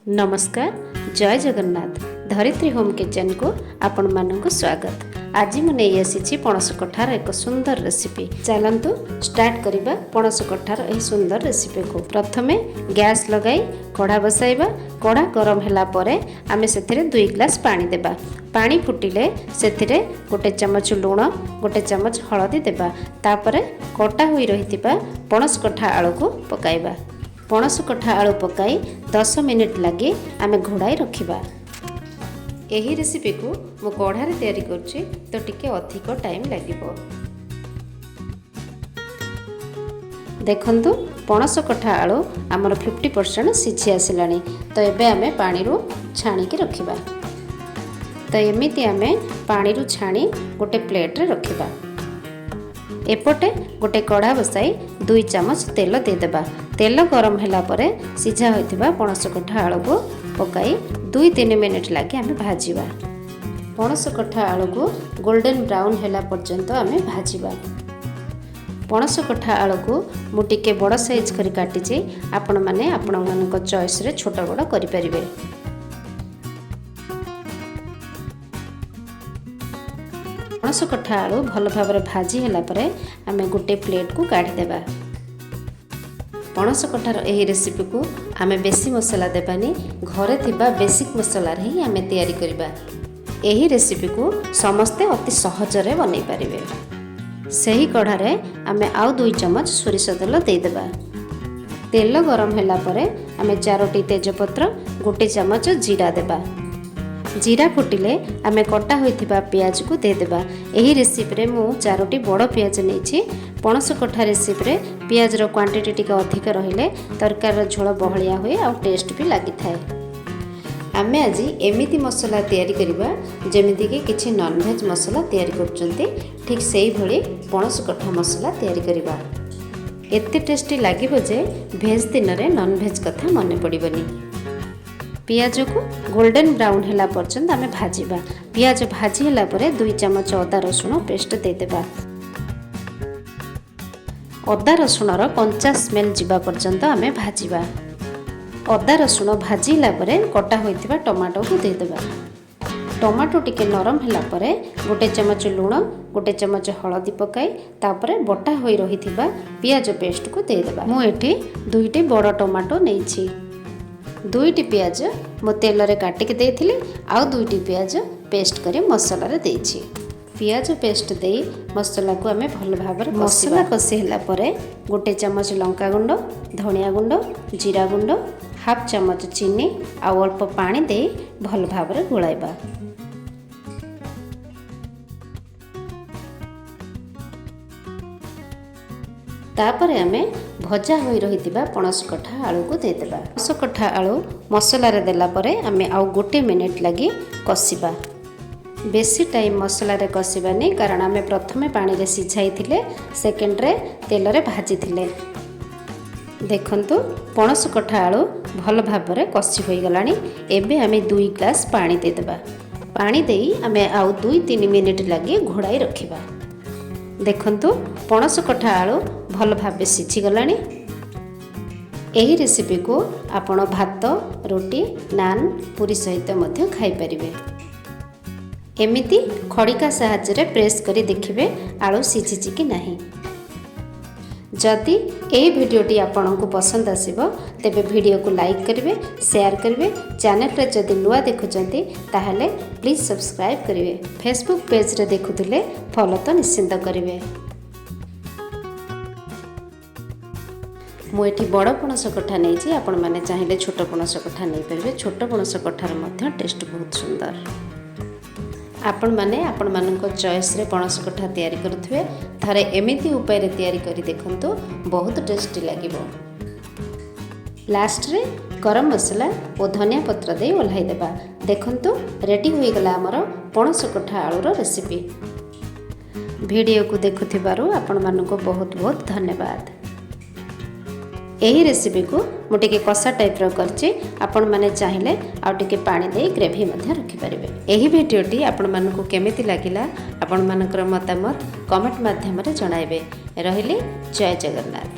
ନମସ୍କାର, ଜୟ ଜଗନ୍ନାଥ। ଧରିତ୍ରୀ ହୋମ୍ କିଚେନ୍କୁ ଆପଣମାନଙ୍କୁ ସ୍ୱାଗତ। ଆଜି ମୁଁ ନେଇ ଆସିଛି ପଣସ କଠାର ଏକ ସୁନ୍ଦର ରେସିପି। ଚାଲନ୍ତୁ ଷ୍ଟାର୍ଟ କରିବା ପଣସ କଠାର ଏହି ସୁନ୍ଦର ରେସିପିକୁ। ପ୍ରଥମେ ଗ୍ୟାସ୍ ଲଗାଇ କଢ଼ା ବସାଇବା। କଢ଼ା ଗରମ ହେଲା ପରେ ଆମେ ସେଥିରେ 2 ଗ୍ଲାସ୍ ପାଣି ଦେବା। ପାଣି ଫୁଟିଲେ ସେଥିରେ 1 ଚାମଚ ଲୁଣ, 1 ଚାମଚ ହଳଦୀ ଦେବା। ତାପରେ କଟା ହୋଇ ରହିଥିବା ପଣସ କଠା ଆଳୁକୁ ପକାଇବା। ପଣସ କଠା ଆଳୁ ପକାଇ 10 ମିନିଟ୍ ଲାଗି ଆମେ ଘୋଡ଼ାଇ ରଖିବା। ଏହି ରେସିପିକୁ ମୁଁ କଢ଼ାରେ ତିଆରି କରୁଛି, ତ ଟିକେ ଅଧିକ ଟାଇମ୍ ଲାଗିବ। ଦେଖନ୍ତୁ, ପଣସ କଠା ଆଳୁ ଆମର 50% ସିଝି ଆସିଲାଣି। ତ ଏବେ ଆମେ ପାଣିରୁ ଛାଣିକି ରଖିବା। ତ ଏମିତି ଆମେ ପାଣିରୁ ଛାଣି ଗୋଟେ ପ୍ଲେଟ୍ରେ ରଖିବା। ଏପଟେ ଗୋଟେ କଢ଼ା ବସାଇ 2 ଚାମଚ ତେଲ ଦେଇଦେବା। ତେଲ ଗରମ ହେଲା ପରେ ସିଝା ହୋଇଥିବା ପଣସ କଠା ଆଳୁକୁ ପକାଇ 2-3 ମିନିଟ୍ ଲାଗି ଆମେ ଭାଜିବା। ପଣସ କଠା ଆଳୁକୁ ଗୋଲ୍ଡେନ୍ ବ୍ରାଉନ୍ ହେଲା ପର୍ଯ୍ୟନ୍ତ ଆମେ ଭାଜିବା। ପଣସ କଠା ଆଳୁକୁ ମୁଁ ଟିକେ ବଡ଼ ସାଇଜ୍ କରି କାଟିଛି। ଆପଣମାନେ ଆପଣମାନଙ୍କ ଚଏସ୍ରେ ଛୋଟ ବଡ଼ କରିପାରିବେ। ପଣସ କଠା ଆଳୁ ଭଲ ଭାବରେ ଭାଜି ହେଲା ପରେ ଆମେ ଗୋଟେ ପ୍ଲେଟ୍କୁ କାଢ଼ିଦେବା। ପଣସ କଠାର ଏହି ରେସିପିକୁ ଆମେ ବେଶୀ ମସଲା ଦେବାନି, ଘରେ ଥିବା ବେସିକ୍ ମସଲାରେ ହିଁ ଆମେ ତିଆରି କରିବା। ଏହି ରେସିପିକୁ ସମସ୍ତେ ଅତି ସହଜରେ ବନେଇ ପାରିବେ। ସେହି କଢ଼ାରେ ଆମେ ଆଉ 2 ଚାମଚ ସୋରିଷ ତେଲ ଦେଇଦେବା। ତେଲ ଗରମ ହେଲା ପରେ ଆମେ 4ଟି ତେଜପତ୍ର, 1 ଚାମଚ ଜିରା ଦେବା। ଜିରା ଫୁଟିଲେ ଆମେ କଟା ହୋଇଥିବା ପିଆଜକୁ ଦେଇଦେବା। ଏହି ରେସିପିରେ ମୁଁ 4ଟି ବଡ଼ ପିଆଜ ନେଇଛି। ପଣସ କଠା ରେସିପିରେ ପିଆଜର କ୍ୱାଣ୍ଟିଟି ଟିକେ ଅଧିକ ରହିଲେ ତରକାରୀର ଝୋଳ ବହଳିଆ ହୁଏ ଆଉ ଟେଷ୍ଟ ବି ଲାଗିଥାଏ। ଆମେ ଆଜି ଏମିତି ମସଲା ତିଆରି କରିବା ଯେମିତିକି କିଛି ନନଭେଜ୍ ମସଲା ତିଆରି କରୁଛନ୍ତି, ଠିକ୍ ସେଇଭଳି ପଣସ କଠା ମସଲା ତିଆରି କରିବା। ଏତେ ଟେଷ୍ଟି ଲାଗିବ ଯେ ଭେଜ୍ ଦିନରେ ନନଭେଜ୍ କଥା ମନେ ପଡ଼ିବନି। ପିଆଜକୁ ଗୋଲ୍ଡେନ୍ ବ୍ରାଉନ୍ ହେଲା ପର୍ଯ୍ୟନ୍ତ ଆମେ ଭାଜିବା। ପିଆଜ ଭାଜି ହେଲା ପରେ 2 ଚାମଚ ଅଦା ରସୁଣ ପେଷ୍ଟ ଦେଇଦେବା। ଅଦା ରସୁଣର କଞ୍ଚା ସ୍ମେଲ୍ ଯିବା ପର୍ଯ୍ୟନ୍ତ ଆମେ ଭାଜିବା। ଅଦା ରସୁଣ ଭାଜିଲା ପରେ କଟା ହୋଇଥିବା ଟମାଟୋକୁ ଦେଇଦେବା। ଟମାଟୋ ଟିକେ ନରମ ହେଲା ପରେ 1 ଚାମଚ ଲୁଣ, 1 ଚାମଚ ହଳଦୀ ପକାଇ ତାପରେ ବଟା ହୋଇ ରହିଥିବା ପିଆଜ ପେଷ୍ଟକୁ ଦେଇଦେବା। ମୁଁ ଏଠି 2ଟି ବଡ଼ ଟମାଟୋ ନେଇଛି। 2ଟି ପିଆଜ ମୁଁ ତେଲରେ କାଟିକି ଦେଇଥିଲି, ଆଉ 2ଟି ପିଆଜ ପେଷ୍ଟ କରି ମସଲାରେ ଦେଇଛି। ପିଆଜ ପେଷ୍ଟ ଦେଇ ମସଲାକୁ ଆମେ ଭଲ ଭାବରେ ମସଲା କଷି ହେଲା ପରେ 1 ଚାମଚ ଲଙ୍କାଗୁଣ୍ଡ, ଧନିଆ ଗୁଣ୍ଡ, ଜିରା ଗୁଣ୍ଡ, ହାଫ୍ ଚାମଚ ଚିନି ଆଉ ଅଳ୍ପ ପାଣି ଦେଇ ଭଲ ଭାବରେ ଗୋଳାଇବା। ତାପରେ ଆମେ ଭଜା ହୋଇ ରହିଥିବା ପଣସ କଠା ଆଳୁକୁ ଦେଇଦେବା। ପଣସ କଠା ଆଳୁ ମସଲାରେ ଦେଲା ପରେ ଆମେ ଆଉ 1 ମିନିଟ୍ ଲାଗି କଷିବା। ବେଶୀ ଟାଇମ୍ ମସଲାରେ କଷିବାନି, କାରଣ ଆମେ ପ୍ରଥମେ ପାଣିରେ ସିଝାଇଥିଲେ, ସେକେଣ୍ଡରେ ତେଲରେ ଭାଜିଥିଲେ। ଦେଖନ୍ତୁ, ପଣସ କଠା ଆଳୁ ଭଲ ଭାବରେ କଷି ହୋଇଗଲାଣି। ଏବେ ଆମେ 2 ଗ୍ଲାସ୍ ପାଣି ଦେଇଦେବା। ପାଣି ଦେଇ ଆମେ ଆଉ 2-3 ମିନିଟ୍ ଲାଗି ଘୋଡ଼ାଇ ରଖିବା। ଦେଖନ୍ତୁ, ପଣସ କଠା ଆଳୁ ଭଲ ଭାବେ ସିଝିଗଲାଣି। ଏହି ରେସିପିକୁ ଆପଣ ଭାତ, ରୁଟି, ନାନ୍, ପୁରୀ ସହିତ ମଧ୍ୟ ଖାଇପାରିବେ। ଏମିତି ଖଡ଼ିକା ସାହାଯ୍ୟରେ ପ୍ରେସ୍ କରି ଦେଖିବେ ଆଳୁ ସିଝିଛି କି ନାହିଁ। ଯଦି ଏହି ଭିଡ଼ିଓଟି ଆପଣଙ୍କୁ ପସନ୍ଦ ଆସିବ, ତେବେ ଭିଡ଼ିଓକୁ ଲାଇକ୍ କରିବେ, ସେୟାର କରିବେ। ଚ୍ୟାନେଲରେ ଯଦି ନୂଆ ଦେଖୁଛନ୍ତି, ତାହେଲେ ପ୍ଲିଜ୍ ସବସ୍କ୍ରାଇବ୍ କରିବେ। ଫେସବୁକ୍ ପେଜ୍ରେ ଦେଖୁଥିଲେ ଫଲୋ ତ ନିଶ୍ଚିନ୍ତ କରିବେ। ମୁଁ ଏଠି ବଡ଼ ପଣସ କଠା ନେଇଛି। ଆପଣମାନେ ଚାହିଁଲେ ଛୋଟ ପଣସ କଠା ନେଇପାରିବେ। ଛୋଟ ପଣସ କଠାର ମଧ୍ୟ ଟେଷ୍ଟ ବହୁତ ସୁନ୍ଦର। ଆପଣମାନେ ଆପଣମାନଙ୍କ ଚଏସ୍ରେ ପଣସ କଠା ତିଆରି କରୁଥିବେ। ଥରେ ଏମିତି ଉପାୟରେ ତିଆରି କରି ଦେଖନ୍ତୁ, ବହୁତ ଟେଷ୍ଟି ଲାଗିବ। ଲାଷ୍ଟରେ ଗରମ ମସଲା ଓ ଧନିଆ ପତ୍ର ଦେଇ ଓହ୍ଲାଇ ଦେବା। ଦେଖନ୍ତୁ, ରେଡ଼ି ହୋଇଗଲା ଆମର ପଣସ କଠା ଆଳୁର ରେସିପି। ଭିଡ଼ିଓକୁ ଦେଖୁଥିବାରୁ ଆପଣମାନଙ୍କୁ ବହୁତ ବହୁତ ଧନ୍ୟବାଦ। ଏହି ରେସିପିକୁ ମୁଁ ଟିକେ କଷା ଟାଇପ୍ର କରିଛି। ଆପଣମାନେ ଚାହିଁଲେ ଆଉ ଟିକେ ପାଣି ଦେଇ ଗ୍ରେଭି ମଧ୍ୟ ରଖିପାରିବେ। ଏହି ଭିଡ଼ିଓଟି ଆପଣମାନଙ୍କୁ କେମିତି ଲାଗିଲା, ଆପଣମାନଙ୍କର ମତାମତ କମେଣ୍ଟ ମାଧ୍ୟମରେ ଜଣାଇବେ। ରହିଲି, ଜୟ ଜଗନ୍ନାଥ।